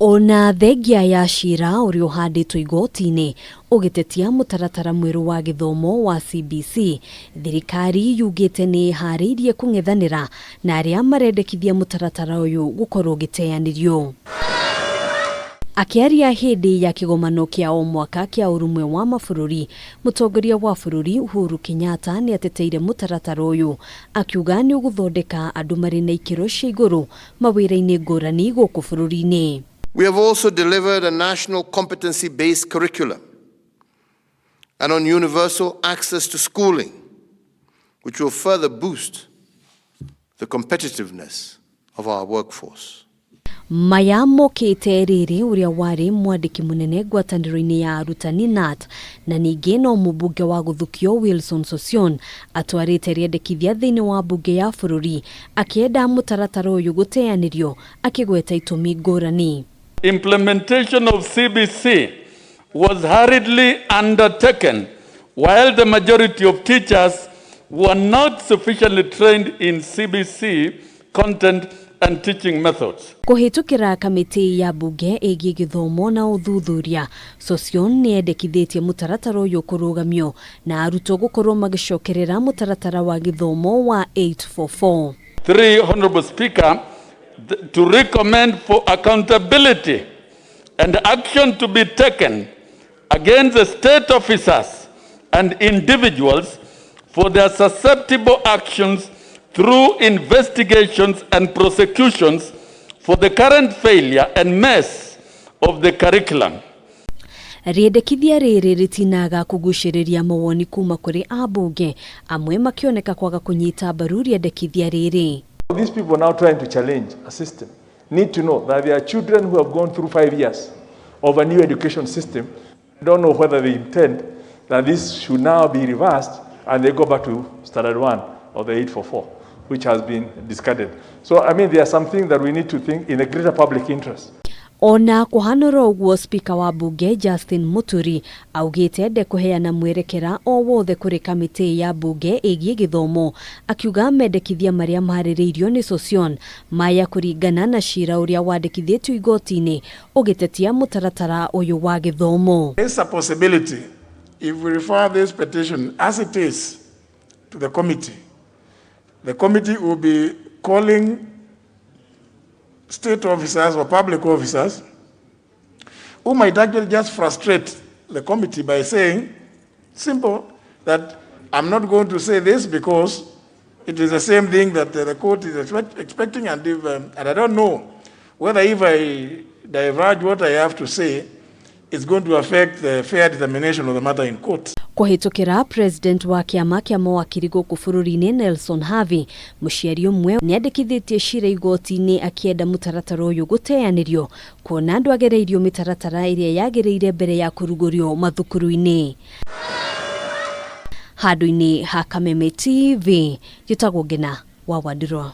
Ona thengia ya cira ũrĩa ũhandĩtwo igoti-inĩ ũgĩtetia mũtaratara mwerũ wa gĩthomo wa CBC, thirikari yugĩte nĩ ĩharĩirie kũng'ethanĩra na arĩa marendekithia mũtaratara ũyũ gũkorwo ũgĩteanĩrio. Akĩaria hĩndĩ ya kĩgomano kĩa o mwaka kĩa Ũrũmwe wa Mabũrũri, mũtongoria wa bũrũri Uhuru Kenyatta nĩ ateteire mũtaratara ũyũ akiuga nĩ ũgũthondeka andũ marĩ na ikĩro cia igũrũ mawĩra-inĩ ngũrani gũkũ bũrũri-inĩ. We have also delivered a national competency-based curriculum and on universal access to schooling, which will further boost the competitiveness of our workforce. Maya mokĩte rĩrĩ ũrĩa warĩ mwandĩki mũnene ngwatanĩro-inĩ ya arutani KNUT na ningĩ no mũmbunge wa gũthukio Wilson Sossion atwarĩte rĩendekithia thĩinĩ wa mbunge ya bũrũri akĩenda mũtaratara ũyũ gũteanĩrio akĩgweta itũmi ngũrani. Implementation of CBC was hurriedly undertaken while the majority of teachers were not sufficiently trained in CBC content and teaching methods. Kũhĩtũkĩra kamĩtĩ ya mbunge ĩgiĩ gĩthomo na ũthuthuria, Sossion nĩ endekithĩtie mũtaratara ũyũ kũrũgamio na arutwo gũkorwo magĩcokerera mũtaratara wa gĩthomo wa 844. Three, Honorable Speaker, to recommend for accountability and action to be taken against the state officers and individuals for their susceptible actions through investigations and prosecutions for the current failure and mess of the curriculum. Rĩendekithia rĩrĩ rĩtinaga kũgucĩrĩria mawoni kuma kũrĩ ambunge amwe makĩoneka kwaga kũnyita mbaru rĩendekithia rĩrĩ. These people now trying to challenge a system need to know that there are children who have gone through 5 years of a new education system, don't know whether they intend that this should now be reversed and they go back to standard one of the 844, which has been discarded. So, I mean, there are some things that we need to think in the greater public interest. Ona kũhanũra ũguo, spika wa mbunge Justin Muturi augĩte ndekũheana mwerekera o wothe kũrĩ kamĩtĩ ya mbunge ĩgiĩ gĩthomo, akiuga mendekithia marĩa marĩrĩirio nĩ Sossion maya kũringana na cira ũrĩa wandĩkithĩtio igoti-inĩ ũgĩtetia mũtaratara ũyũ wa gĩthomo. It's a possibility if we refer this petition as it is to the committee. The committee will be calling state officers or public officers who might actually just frustrate the committee by saying, simple, that I'm not going to say this because it is the same thing that the court is expecting, and, if, and I don't know whether if I diverge what I have to say, it's going to affect the fair determination of the matter in court. Kũhĩtũkĩra president wa kĩama kĩa mawakiri gũkũ bũrũri-inĩ Nelson Havi, mũciari ũmwe nĩandĩkithĩtie cira igoti-inĩ akĩenda mũtaratara ũyũ gũteanĩrio kuona ndwagereirio mĩtaratara ĩrĩa yagĩrĩire mbere ya kũrugũrio mathukuru-inĩ. Handũ-inĩ ha Kameme TV, njĩtagwo Ngina wa Wandirwa.